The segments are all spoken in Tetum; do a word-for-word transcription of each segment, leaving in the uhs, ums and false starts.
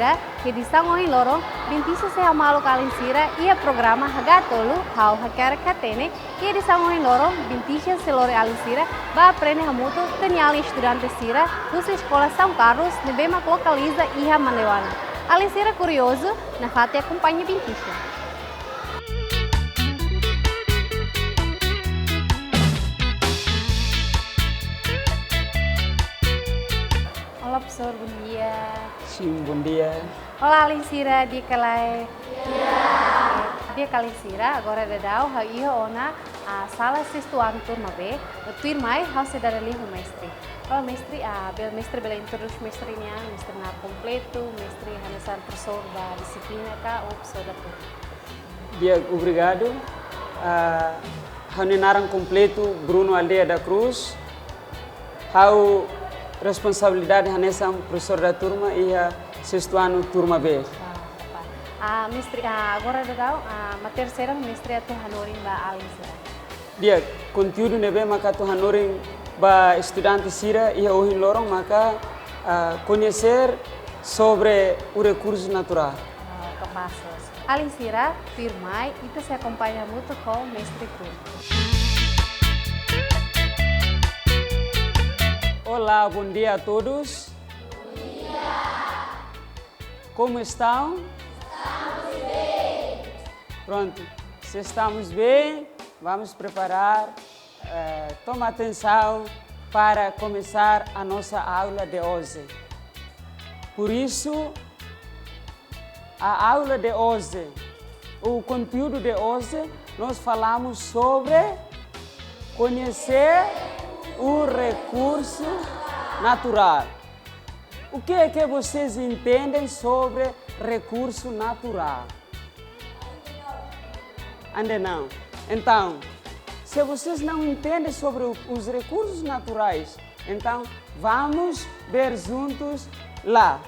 Iha edisaun ohin loron, Bintixha sei hamaluk alin sira iha programa Hagatolu, Ha'u Hakerek Hatene. Iha edisaun ohin loron, Bintixha sei lori alin sira ba aprende hamutuk tan iha estudante sira husi Eskola São Carlos ne'ebé mak lokaliza iha Maneuana. Alin sira kuriozu, nafatin akompaña Bintixha. Olá, profesór, bom dia. Sim, bom dia. Olá, alin sira, di'ak ka lae? Di'ak, alin sira, agora daudaun ha'u iha ona, ah, sala sestu ano turma B, tuirmai ha'u sei dada lia ho mestre. Olá, mestre, ah, bele, mestre bele introdús mestre nian, mestre na'in kompletu, mestre hanesan profesór ba dixiplina ka ou profesór da turma? Di'ak, obrigadu. Ah, ha'u-nia naran kompletu Bruno Aldeia da Cruz. Ha'u responsabilidade hanesan profesór da turma iha sestu ano turma B. Ah, pa. Ah, mestre, ah, agora daudaun, ah, matéria saida mestre atu hanorin ba alin sira? Di'ak, konteúdu ne'ebé mak atu hanorin ba estudante sira iha ohin loron maka, ah, conhecer sobre o recurso natural. Ah, kapás loos. Alin sira, tuirmai, ita sei akompaña hamutuk ho mestre Bruno. Olá, bom dia a todos. Como estão? Pronto, se estamos bem, vamos preparar, eh, toma atenção para começar a nossa aula de hoje. Por isso, a aula de hoje, o conteúdo de hoje, nós falamos sobre conhecer o recurso natural. O que é que vocês entendem sobre recurso natural? Ainda não. Então, se vocês não entendem sobre o, os recursos naturais, então vamos ver juntos lá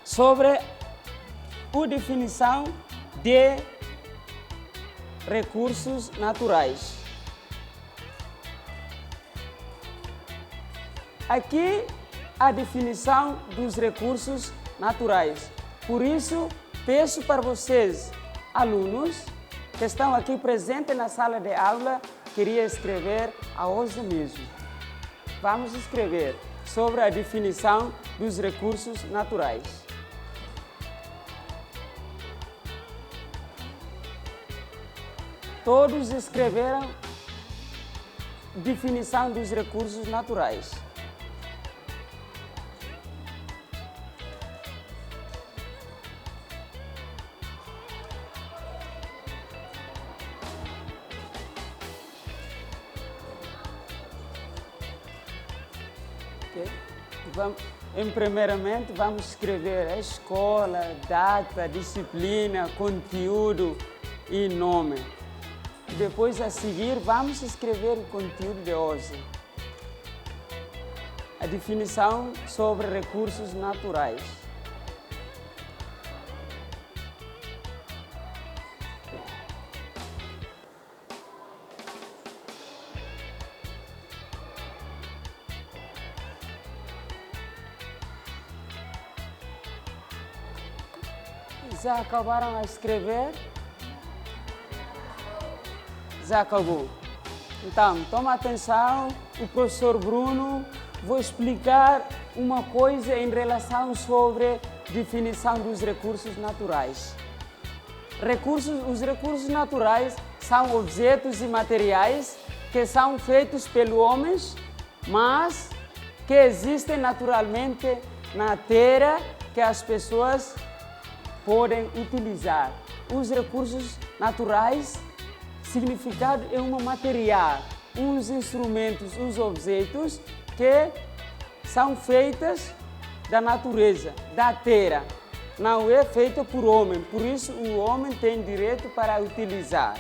sobre a definição de recursos naturais. Aqui a definição dos recursos naturais. Por isso, peço para vocês, alunos, que estão aqui presentes na sala de aula, queria escrever a hoje mesmo. Vamos escrever sobre a definição dos recursos naturais. Todos escreveram definição dos recursos naturais. Ok? Vam-, em primeiramente, vamos escrever a escola, data, disciplina, conteúdo e nome. Depois, a seguir, vamos escrever o conteúdo de hoje. A definição sobre recursos naturais. Já acabaram a escrever? Já acabou. Então, toma atenção, o professor Bruno vou explicar uma coisa em relação sobre definição dos recursos naturais. Recursos, os recursos naturais são objetos e materiais que são feitos pelo homens, mas que existem naturalmente na terra que as pessoas podem utilizar. Os recursos naturais, significado é uma material, uns instrumentos, os objetos que são feitas da natureza, da terra. Não é feito por homem, por isso o homem tem direito para utilizar.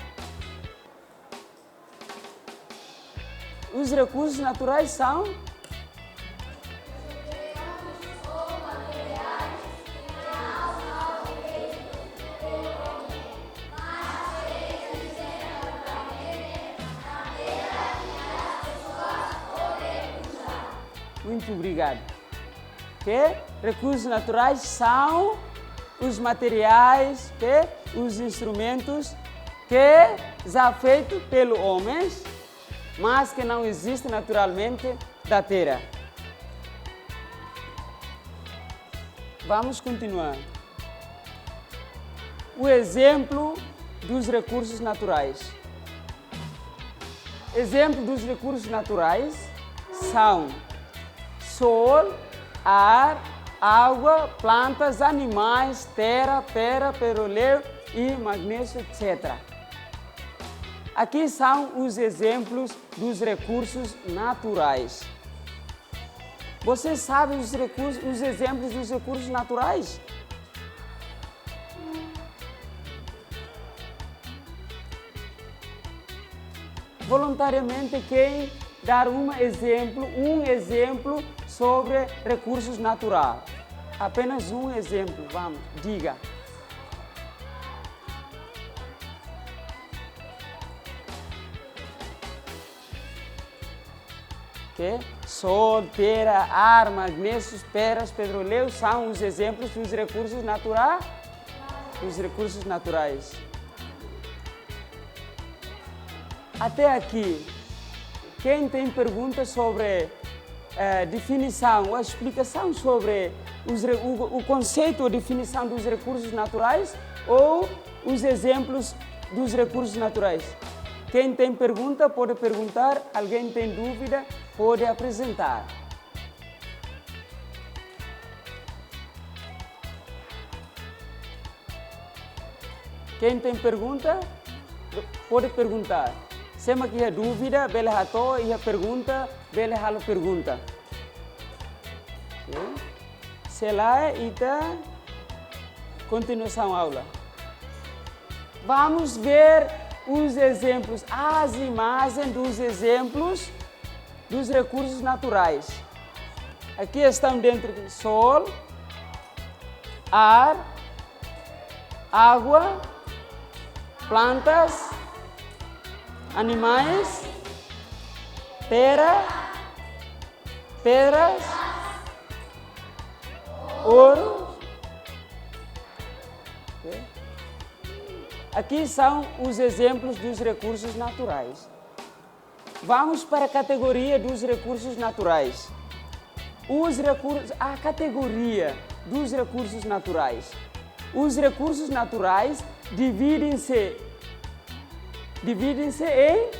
Os recursos naturais são Muito obrigado. que recursos naturais são os materiais, que os instrumentos que já feitos pelo homens, mas que não existe naturalmente da terra. Vamos continuar. O exemplo dos recursos naturais. Exemplo dos recursos naturais são sol, ar, água, plantas, animais, terra, pedra, petróleo e magnésio, et cetera. Aqui são os exemplos dos recursos naturais. Você sabe os recursos, os exemplos dos recursos naturais? Voluntariamente, quem dar um exemplo, um exemplo sobre recursos naturais? Apenas um exemplo, vamos, diga. Que sol, terra, ar, magnésio, pedras, petróleo são os exemplos dos recursos naturais, dos recursos naturais. Até aqui, quem tem perguntas sobre, eh, definição ou explicação sobre os re-, o, o conceito ou definição dos recursos naturais ou os exemplos dos recursos naturais? Quem tem pergunta pode perguntar, alguém tem dúvida pode apresentar. Quem tem pergunta pode perguntar. Se ema iha dúvida, bele hato'o, iha pergunta, bele halo pergunta. Ok? Se lae, ita kontinuasaun aula. Vamos ver os exemplos, as imagens dos exemplos dos recursos naturais. Aqui estão dentro do sol, ar, água, plantas, animais, terra, pedras, ouro. Ok? Aqui são os exemplos dos recursos naturais. Vamos para a categoria dos recursos naturais. Os recursos, a categoria dos recursos naturais. Os recursos naturais dividem-se, dividem-se em,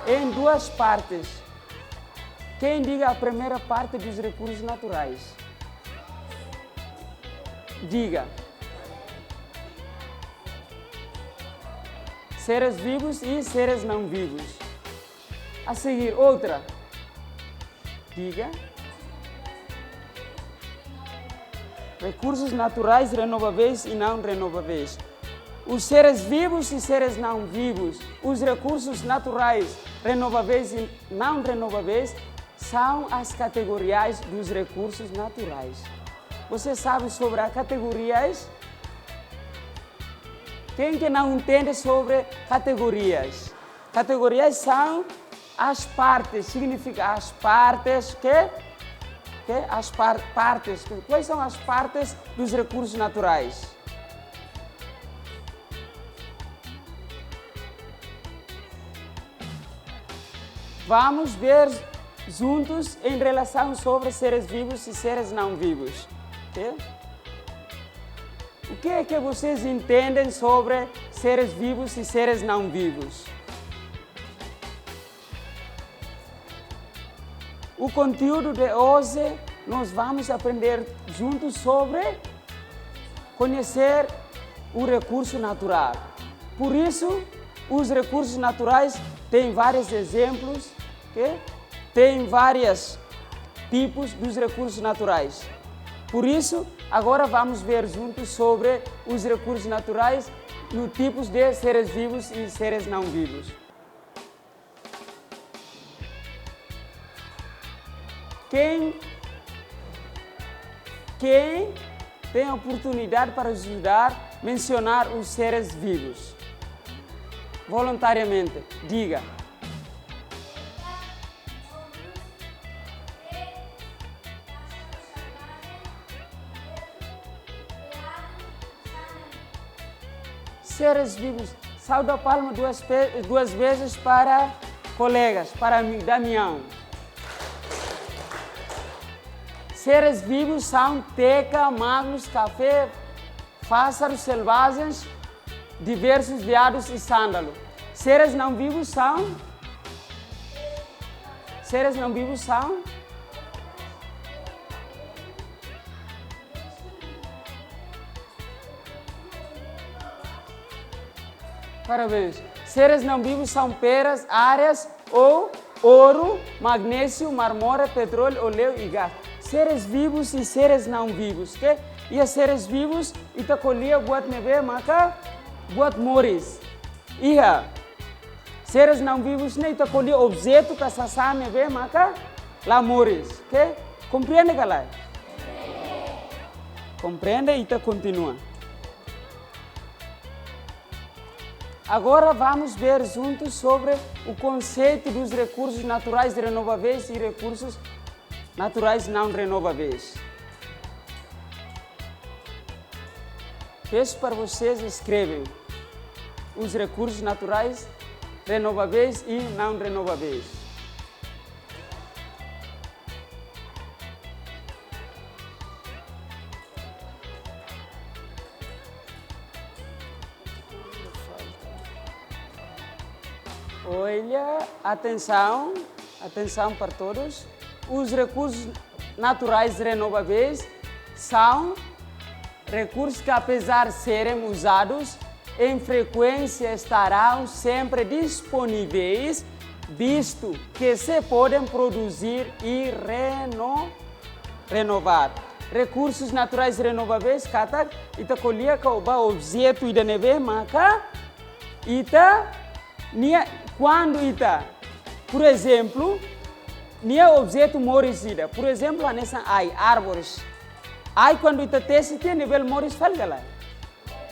em duas partes. Quem diga a primeira parte dos recursos naturais? Diga. Seres vivos e seres não vivos. A seguir, outra. Diga. Recursos naturais renováveis e não renováveis. Os seres vivos e seres não vivos. Os recursos naturais renováveis e não renováveis são as categorias dos recursos naturais. Você sabe sobre as categorias? Quem que não entende sobre categorias? Categorias são as partes, significa as partes que, que as par-, partes, que, quais são as partes dos recursos naturais? Vamos ver juntos em relação sobre seres vivos e seres não vivos. Ok? O que é que vocês entendem sobre seres vivos e seres não vivos? O conteúdo de hoje, nós vamos aprender juntos sobre conhecer o recurso natural. Por isso, os recursos naturais têm vários exemplos, que tem vários tipos dos recursos naturais. Por isso, agora vamos ver juntos sobre os recursos naturais no tipos de seres vivos e seres não vivos. Quem, quem tem a oportunidade para ajudar mencionar os seres vivos? Voluntariamente, diga. Seres vivos. Salta palma duas, pe- duas vezes para colegas, para ami- Damião. Seres vivos são teca, magos, café, pássaros selvagens, diversos veados e sândalo. Seres não vivos são. Seres não vivos são. Parabéns. Seres não vivos são pedras, areias ou ouro, magnésio, mármore, petróleo, óleo e gás. Seres vivos e seres não vivos, oke? Iha seres vivos, ita ko'alia buat ne'ebé maka buat moris. Iha seres não vivos ne'e ita ko'alia objetu ka sasán ne'ebé maka la moris, oke? Komprende ka lae? Komprende, ita kontinua. Agora vamos ver juntos sobre o conceito dos recursos naturais renováveis e recursos naturais não renováveis. Peço para vocês escrevem os recursos naturais renováveis e não renováveis. Olha, atenção, atenção para todos. Os recursos naturais renováveis são recursos que, apesar de serem usados, em frequência estarão sempre disponíveis, visto que se podem produzir e reno- renovar. Recursos naturais renováveis, katak ita ko'alia kona-ba objetu ida ne'ebé maka ita-nia, kuandu ita, por exemplo, nia objetu moris ida, por exemplo, hanesan ai, árvores. Ai, kuandu ita tesi tiha, nia bele moris fali ka lae?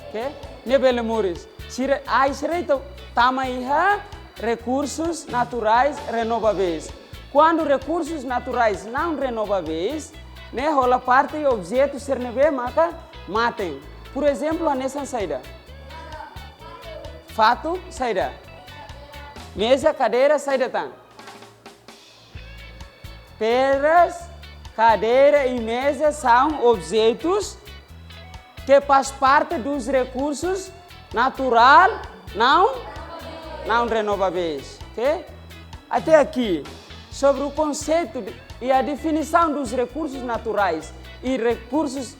Oke? Nia bele moris. Sira, ai sira ita tama iha recursos naturais renováveis. Kuandu recursos naturais não renováveis, ne'e hola parte objetu sira ne'ebé maka mate. Por exemplo, hanesan saida? Fatuk, saida? Meza, kadeira, saida tan? Pedras, cadeira e mesa são objetos que faz parte dos recursos natural não, não renováveis, oke? Até aqui, sobre o conceito de- e a definição dos recursos naturais e recursos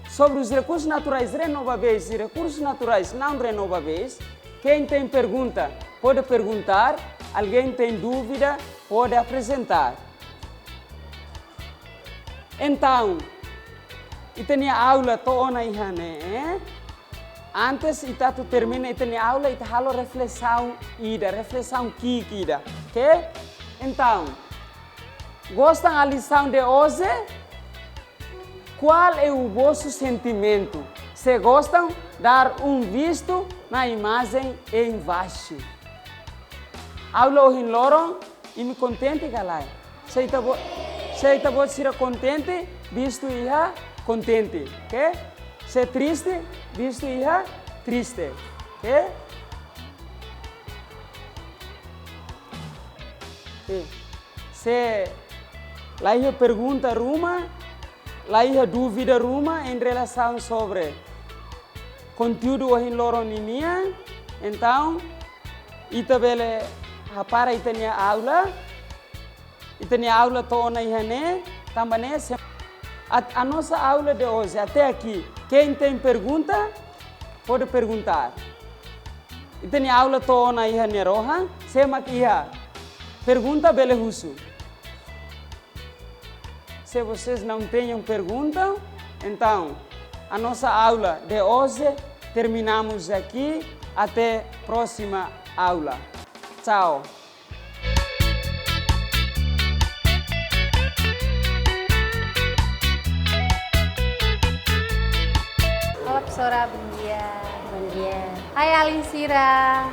sobre os recursos naturais renováveis e recursos naturais não renováveis. Quem tem pergunta, pode perguntar. Alguém tem dúvida, pode apresentar. Entaun, ita-nia aula to'o ona iha ne'e, eh? Antes ita atu termina ita-nia aula, ita halo reflesaun ida, reflesaun ki'ik ida, oke? Entaun, gostam a lição de hoje? Qual é o vosso sentimento? Se gostam, dar um visto na imagem embaixo. Aula ohin loron, imi kontente ka lae? Se ita-boot, se ita-boot sira kontente, visto iha kontente, oke? Se triste, visto iha triste, oke? Oke. Se la iha pergunta ruma, la iha dúvida ruma em relação sobre konteúdu ohin loron ninian, entaun, ita bele hapara ita-nia aula, ita-nia aula to'o ona iha ne'e, tanba ne'e se-, a, a nossa aula de hoje até aqui. Quem tem pergunta, pode perguntar. Ita-nia aula to'o ona iha ne'e, rohan, se mak iha pergunta bele husu. Se vocês não tenham pergunta, então a nossa aula de hoje terminamos aqui. Até próxima aula. Tchau. Olá, professora, bom dia. Bom dia. Hai, alin sira.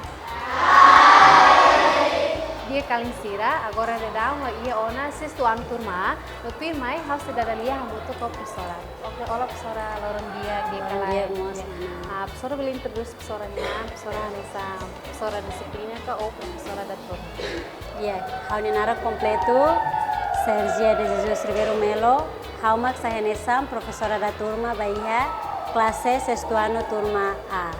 Hai. Di'ak alin sira, agora daudaun ha'u iha ona sestu ano turma A, no tuirmai ha'u sei dada lia hamutuk ho profesora. Oke, olá profesora, loron di'ak, di'ak ka lae? Loron di'ak mós, mana. Ah, profesora bele introdús profesora nia an, profesora hanesan profesora disiplina ka ou profesora da turma? Di'ak, ha'u-nia naran kompletu Sergia de Jesus Ribeiro Melo, ha'u mak sai hanesan profesora da turma ba iha klase sestu ano turma A.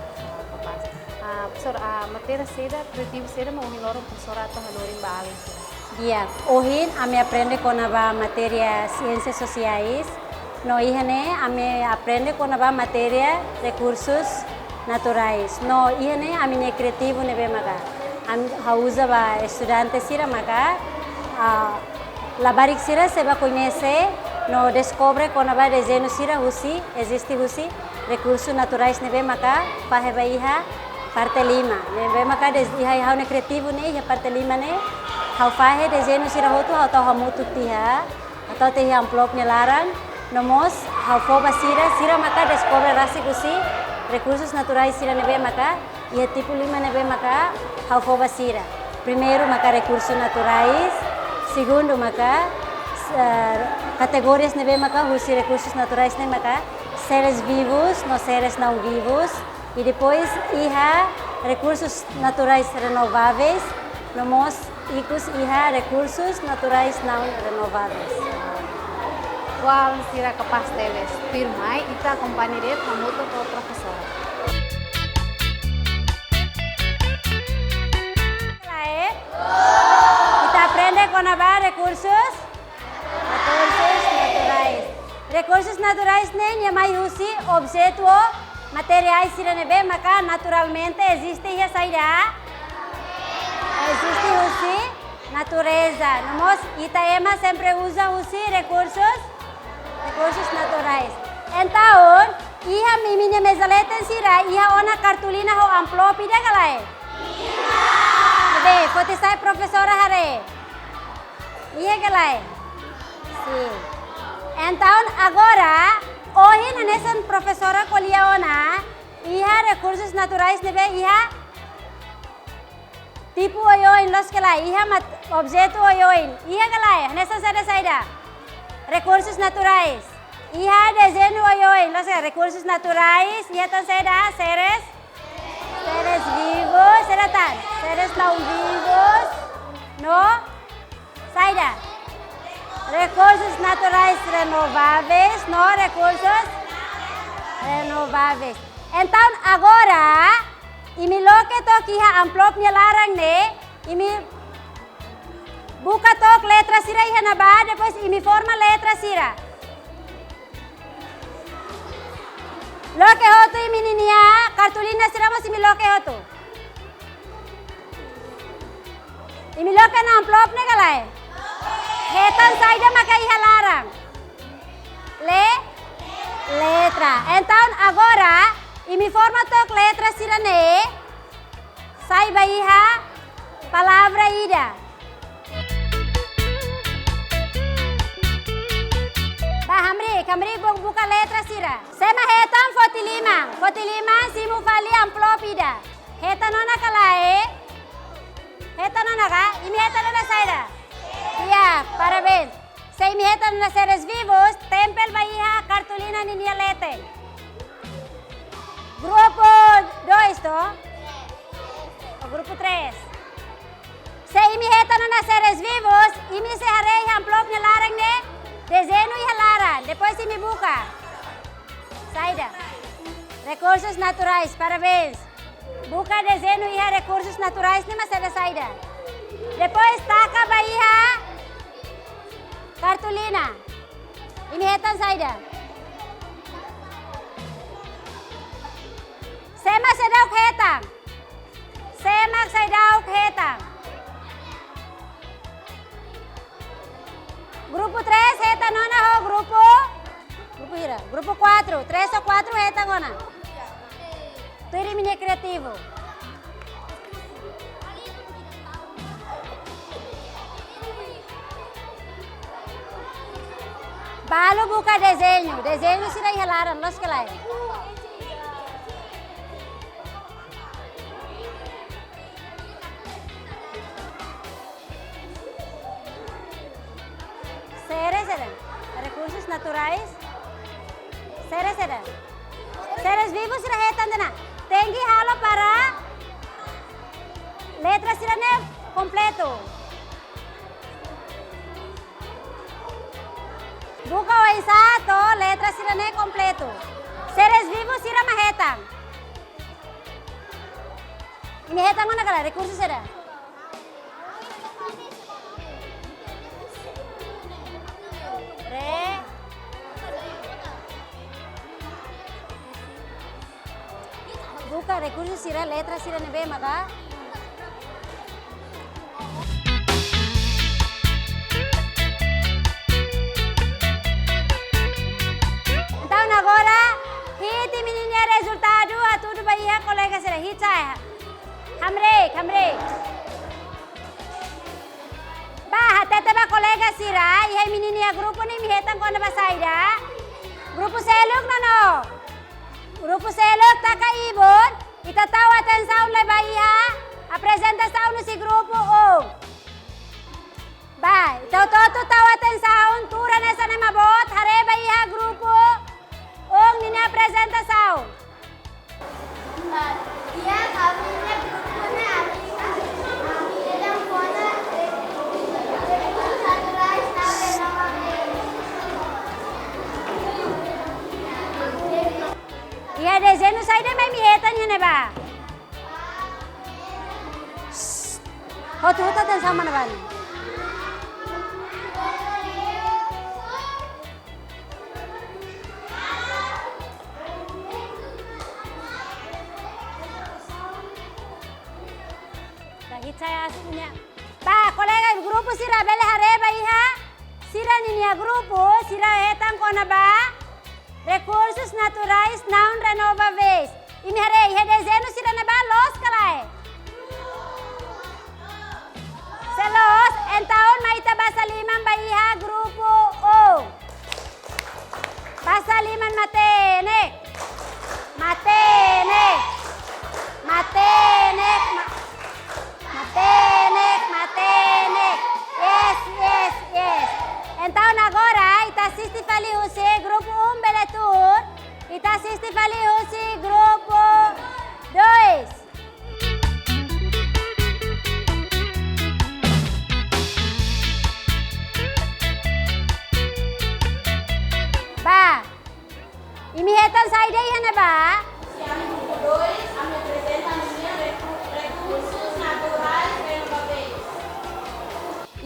Ah, profesora, ah, matéria saida, kreativu saida mak ohin loron profesora atu hanorin ba alin sira? Di'ak, ohin ami aprende kona-ba matéria Siénsias Sosiais, no iha ne'e ami aprende kona-ba matéria Rekursus Naturais. No iha ne'e ami-nia kreativu ne'ebé maka ami, ha'u uza ba estudante sira maka, ah, labarik sira sei bá koñese no deskobre kona-ba dezeñu sira husi, eziste husi rekursus naturais ne'ebé maka fahe ba iha parte lima. Ne'ebé maka des-, iha, iha ha'u-nia kreativu ne'e, iha parte lima ne'e, ha'u fahe dezeñu sira hotu, ha'u tau hamutuk tiha, ha'u tau tiha iha amplop nia laran, no mós ha'u fó ba sira, sira maka deskobre rasik husi rekursus naturais sira ne'ebé maka iha tipu lima ne'ebé maka ha'u fó ba sira. Primeiru maka rekursus naturais, segundu maka, eh, kategorias ne'ebé maka husi rekursus naturais ne'e maka seres vivus no seres não vivus, i depois iha rekursus naturais renováveis, no mós ikus iha rekursus naturais não renováveis. Wow, sira kapás tebes. Tuirmai, ita akompaña de'it hamutuk ho profesora. Lae, ita aprende kona-ba rekursus, rekursus naturais. Rekursus naturais ne'e nia mai husi objetu ou materiais sira ne'ebé maka naturalmente eziste iha saida? Eziste husi natureza. No mós ita ema sempre uza husi rekursus, rekursus naturais. Entaun, iha imi-nia meza leten sira, iha ona kartulina ho amplop ida ka lae? Iha. Bem, foti sai profesora haree. Iha ka lae? Sin. Entaun, agora, ohin hanesan profesora ko'alia ona, iha rekursus naturais ne'ebé iha tipu oioin, loos ka lae, iha mat-, objetu oioin, iha ka lae, hanesan saida saida? Rekursus naturais. Iha dezeñu oioin, loos ka lae, rekursus naturais, iha tan saida, seres, seres vivus, saida tan, seres não vivus, no, saida? Rekursus naturais renováveis, no, rekursus renováveis. Entaun, agora, imi loke took iha amplop nia laran ne'e, imi buka took letra sira iha ne'ebá, depois imi forma letra sira. Loke hotu imi-nia kartulina sira mós imi loke hotu. Imi loke ona amplop ne'e ka lae? Hetan saida maka iha laran? Le-, letra. Entaun agora, imi forma took letra sira-ne'e sai ba iha palavra ida. Bá hamriik, hamriik bá buka letra sira. Sé mak hetan foti liman, foti liman simu fali amplop ida. Hetan ona ka lae? Hetan ona ka? Imi hetan ona saida? Di'ak, parabéns. Se imi hetan ona seres vivus, tempel ba iha kartulina ninia leten. Grupu dois to? Ou grupu três? Se imi hetan ona seres vivus, imi sei haree iha amplop nia laran ne'e, dezeñu iha laran, depois imi buka. Saida? Rekursus naturais, parabéns. Buka dezeñu iha rekursus naturais ne'e mak saida saida. Depois taka ba iha kartulina. Imi hetan saida? Sé mak seidauk hetan? Sé mak seidauk hetan? Grupu três hetan ona ho grupu, grupu hira? Grupu quatro, três ou quatro hetan ona. Tuir imi-nia kriativu. Balu buka dezeñu, dezeñu sira iha laran, loos ka lae? Seres sira, rekursus naturais. Seres sira, seres vivus sira hetan tiha ona. Tenke halo para letra sira-ne'e kompletu. Buka oinsá atu letra sira-ne'e kompletu. Seres vivus sira mak hetan. Imi hetan ona ka lae rekursus sira? Re. Buka rekursus sira, letra sira ne'ebé maka. Entaun agora, hi'it imi-nia rezultadu, hatudu ba iha kolega sira, hi'it sai. Hamriik, hamriik. Bá, hatete ba kolega sira, iha imi-nia grupu ne'e imi hetan kona-ba saida? Grupu seluk nono. Grupu seluk taka ibun, ita tau atensaun lai ba iha aprezentasaun husi grupu um. Bá, ita hotu-hotu tau atensaun, tuur hanesan ema boot, haree ba iha grupu um ninia aprezentasaun. Iha dezeñu saida mak imi hetan iha ne'ebá? Shh. Hotu-hotu atensaun mana bani? Dah, hi'it sai aslinya. Bá, kolega grupu sira bele haree ba iha sira ninia grupu, sira hetan kona-ba rekursus naturais naun renováveis. Imi haree, iha dezeñu sira ne'ebá loos ka lae? Se loos, entaun mai ita basa liman ba iha grupu um. Basa liman matenek. Matenek. Matenek. Ma-, matenek, matenek. Yes, yes, yes. Entaun agora, ita asiste fali husi grupu um bele tuur. Ita asiste fali husi grupu dois. Bá. Imi hetan saida iha ne'ebá?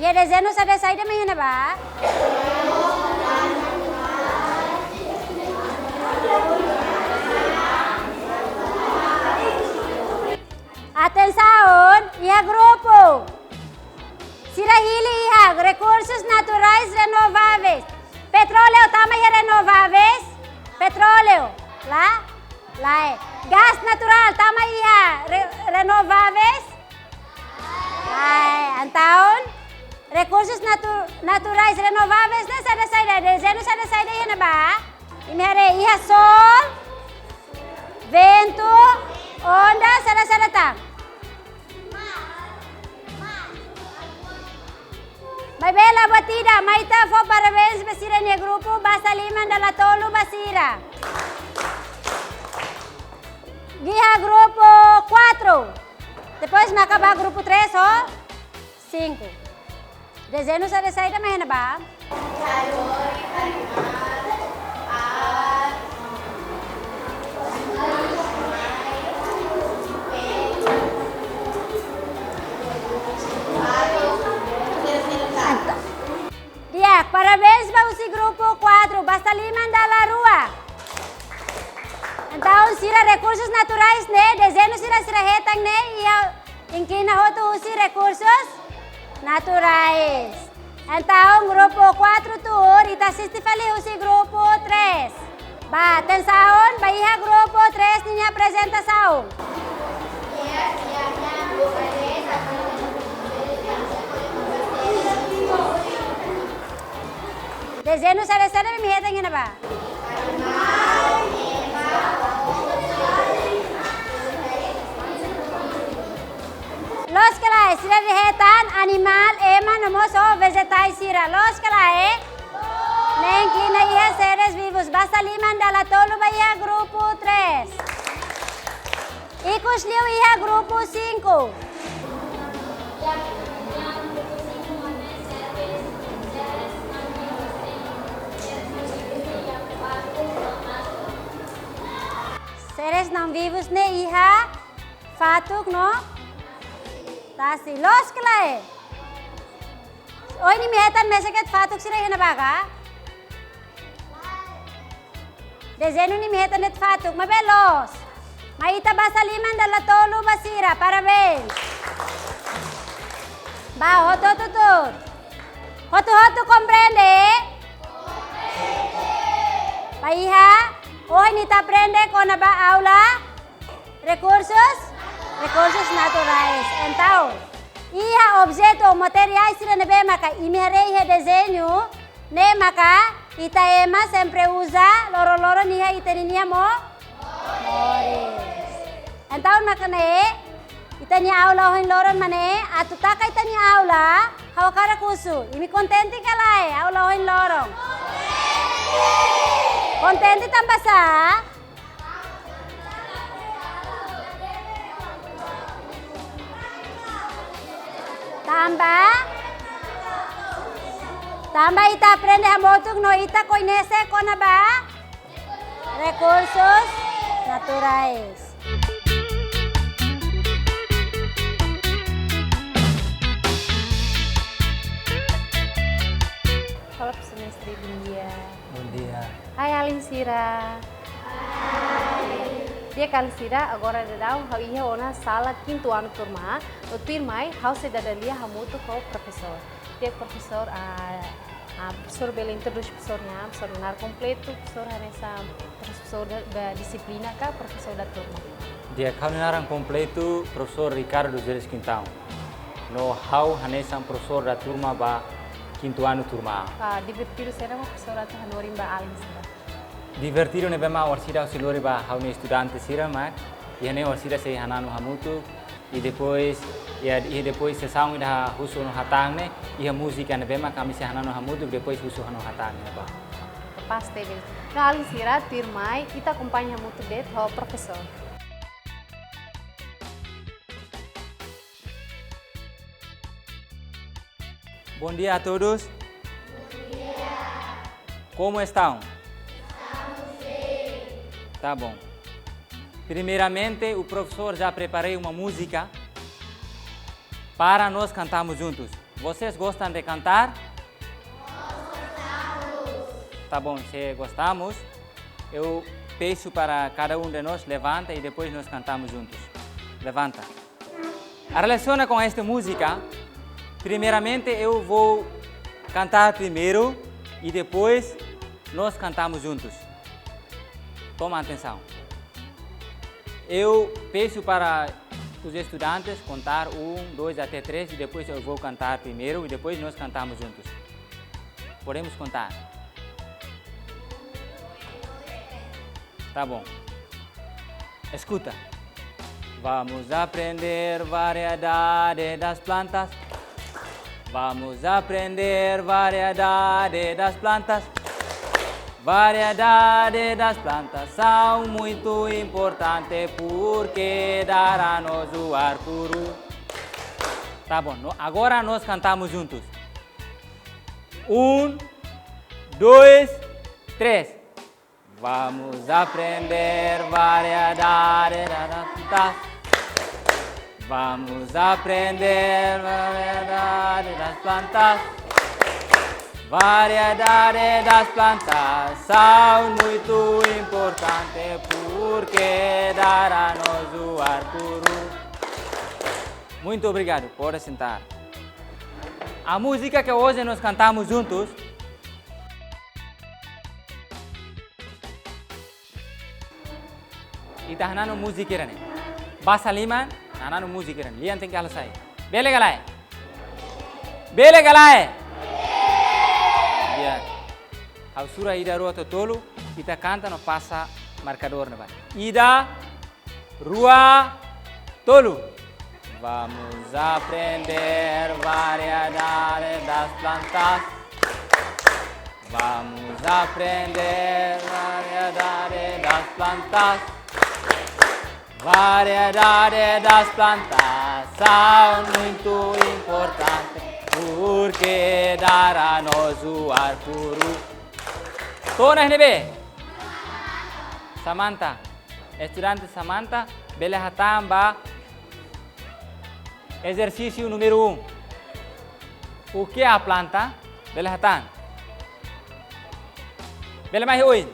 Iha dezeñu saida, saida mak iha ne'ebá? Atensaun, iha grupu. Sira hili iha rekursus naturais renováveis. Petróleu tama iha renováveis? Petróleu, la? Lae. Gás naturál tama iha re-, renováveis? Lae. Entaun, rekursus natu-, naturais renováveis ne'e saida-saida, dezeñu saida-saida iha ne'ebá? Imi haree iha sol, ventu, onda, saida-saida tan? Maibé la buat ida, mai ita fó parabéns ba sira-nia grupu, basa liman dala tolu ba sira. Iha grupu quatro. Depois maka ba grupu três ou cinco. Dezeñu saida-saida mak iha ne'ebá? Di'ak, parabéns ba husi grupu quatro, basa liman dala rua. Entaun, sira rekursus naturais ne'e, dezeñu sira sira hetan ne'e, iha inklina hotu husi rekursus naturais. Entaun, grupu quatro tuur, ita asiste fali husi grupu três. Bá, atensaun, ba iha grupu três ninia aprezentasaun. Dezeñu saida-saida mak imi hetan iha ne'ebá? Loos ka lae, sira hetan animál, ema, no mós vejetais sira. Loos ka lae, Neen klina iha seres vivus, basa liman dala tolu ba iha grupu três. Ikus liu iha grupu cinco. Seres não vivus ne'e iha fatuk no tasi. Loos ka lae? Ohin imi hetan mesak de'it fatuk sira iha ne'ebá ka? Dezeñu ne'e imi hetan de'it fatuk, maibé loos. Mai ita basa liman dala tolu ba sira, parabéns. Ba, hotu-hotu tuur. Hotu-hotu komprende? Ba iha, ohin ita aprende kona-ba aula rekursus, rekursus naturais. Entaun, iha objetu ou materiál sira ne'ebé maka imi haree iha dezeñu, ne'e maka ita ema sempre uza loron-loron iha ita-nia mo-, moris. Entaun maka ne'e, ita-nia aula ohin loron mak ne'e, atu taka ita-nia aula, ha'u hakarak husu. Imi kontente ka lae, aula ohin loron? Kontente tanba sá? Tanba, tanba ita aprende hamutuk no ita koñese kona-ba rekursus naturais. Olá, profesór Mestre, bom dia. Bom dia. Hai, alin sira. Di'ak, alin sira, agora daudaun ha'u iha ona sala kintu anu turma A, no tuirmai ha'u sei dada lia hamutuk ho profesór. Di'ak, profesór, ah, ah, profesór bele introdús profesór nian, profesór naran kompletu, profesór hanesan profesór da, da disiplina ka profesór da turma? Di'ak, ha'u-nia naran kompletu, profesór Ricardo dos Reis Quintão. No ha'u hanesan profesór da turma ba kintu anu turma A. Ah, divertidu saida mak profesór atu hanorin ba alin sira? Divertidu ne'ebé mak orsida ha'u sei lori ba ha'u-nia estudante sira mak, iha ne'e orsida sei hananu hamutuk, i depois, iha, i depois sesaun ida husu no hatán ne'e, iha múzika ne'ebé mak ami sei hananu hamutuk, depois husu no hatán ne'e ba. Kapás tebes. No alin sira, tuirmai, ita akompaña hamutuk de'it ho profesór. Bom dia a todos. Como estão? Tá bom. Primeiramente, o professor já preparei uma música para nós cantarmos juntos. Vocês gostam de cantar? Tá bom, se gostamos, eu peço para cada um de nós levanta e depois nós cantamos juntos. Levanta. Relasiona com esta música, primeiramente eu vou cantar primeiro e depois nós cantamos juntos. Toma atenção. Eu peço para os estudantes contar um, dois até três e depois eu vou cantar primeiro e depois nós cantamos juntos. Podemos contar? Tá bom. Escuta. Vamos aprender variedade das plantas. Vamos aprender variedade das plantas. Variedade das plantas são muito importante porque dá a nós o ar puro. Tá bom, no-, agora nós cantamos juntos. Um, dois, três. Vamos aprender variedade das plantas. Vamos aprender variedade das plantas. Variedade das plantas são muito importante porque dá a nós o ar puro. Muito obrigado, pode sentar. A música que hoje nós cantamos juntos. Ita hananu múzika ida-ne'e. Basa liman, hananu múzika ida-ne'e. Lian tenke halo sai. Bele ka lae? Bele ka lae? Ya. Ha'u sura ida, rua to'o tolu, ita kanta no pasa markadór ne'ebá. Ida, rua, tolu. Vamos aprender variedade das plantas. Vamos aprender variedade das plantas. Variedade das plantas são muito importantes porque dá a nós o ar puro. To'o ona iha ne'ebé? Samantha. Estudante Samantha, bele hatán ba ezersísiu número um. O que é a planta? Bele hatán. Bele mai oin.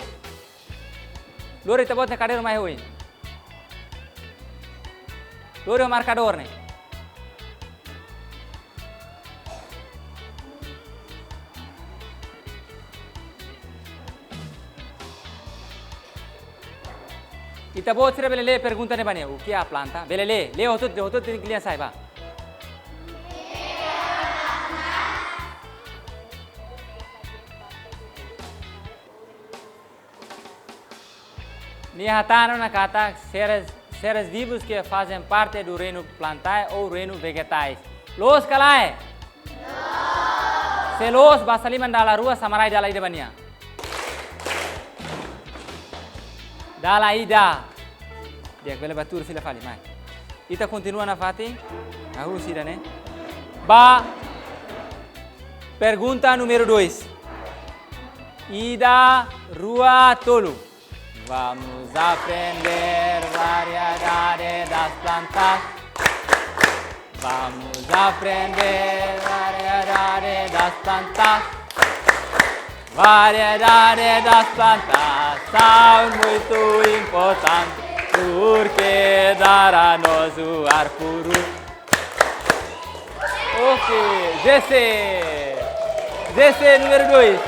Lori ita-boot nia kadernu mai oin. Lori ho markadór ne'e. Ita-boot sira bele lee pergunta ne'e ba nia, o que é a planta? Bele lee, lee hotu, lee hotu, tenke lia sai ba. Nia hatán ona katak seres, seres vivos que fazem parte do reino plantae ou reino vegetais. Loos ka lae? Loos. Se loos, basa liman dala rua, samarai dala ida ba nia. Dala ida. Di'ak, bele bá tuur fila fali, mai. Ita kontinua nafatin. Hahú sira ne'e. Ba pergunta número dois. Ida, rua, tolu. Vamos aprender variedade das plantas. Vamos aprender variedade das plantas. Variedade das plantas são muito importantes porque dá a nós o ar puro. Ok, G C. G C número dois.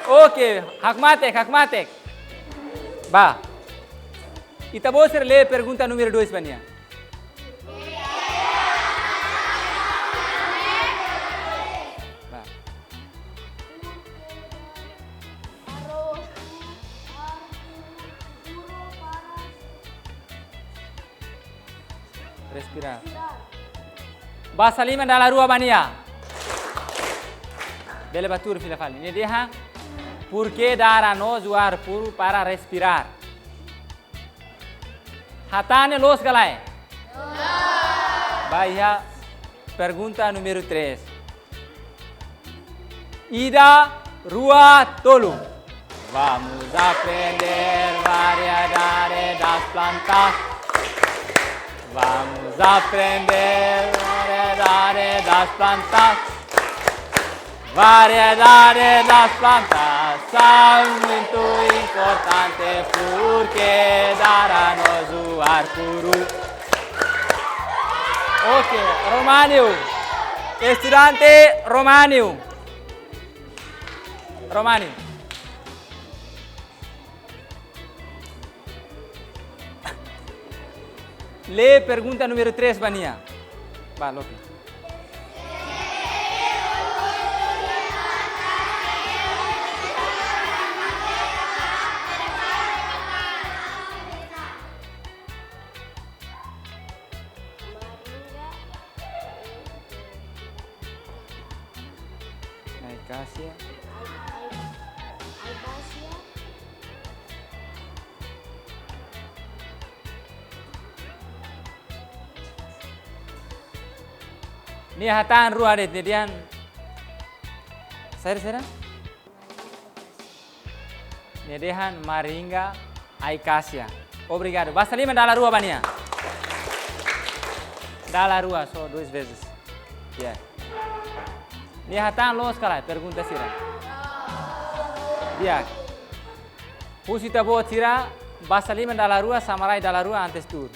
Ok, hakmatek, hakmatek. Ba. Ita-boot sira lee pergunta número dois ba nia. Ba. Respirar. Basa liman dala rua ba nia. Bele bá tuur fila fali. Nia dehan, porque dá a nós o ar puro para respirar. Hatán ne'e loos ka lae? Loos. Ba iha pergunta número três. Ida, rua, tolu. Vamos aprender variedade das plantas. Vamos aprender variedade das plantas. Variedade das plantas são muito importantes porque dá a nós o ar puro. Ok, Románio. Estudante Románio. Románio. Lee pergunta número três ba nia. Ba, loke. Aikasia. Nia hatán rua de'it, nia dehan saida, saida? Nia dehan Maringa Aikasia. Obrigadu. Basa liman dala rua ba nia. Dala rua, só duas vezes. Ya. Nia hatán loos ka lae pergunta sira? Di'ak. Husu ita-boot sira, basa liman dala rua, samarai dala rua antes tuur.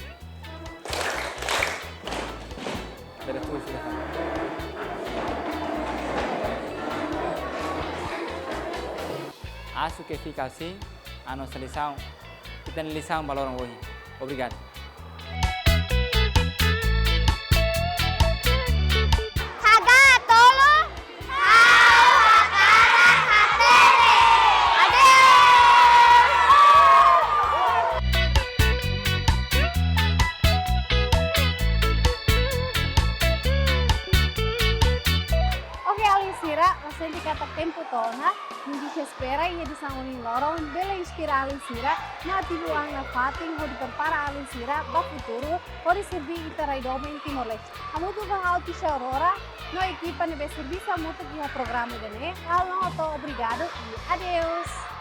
Bele tuur sira. Acho que fica assim a nossa lição. Ita-nia lisaun ba loron ohin. Obrigadu. Haga tolo, ha'u hakarak hatene. Adeus. Oke, alin sira, la sente katak tem To'o ona, nia espera iha edisaun ohin loron bele inspira alin sira no ativu an nafatin hodi prepara alin sira ba futuru hodi serbí ita rai doben Timor-Leste. Hamutuk ho ha'u Tisha Aurora no ekipa ne'ebé servisu hamutuk iha programa ida-ne'e, ha'u hato'o obrigadu i adeus.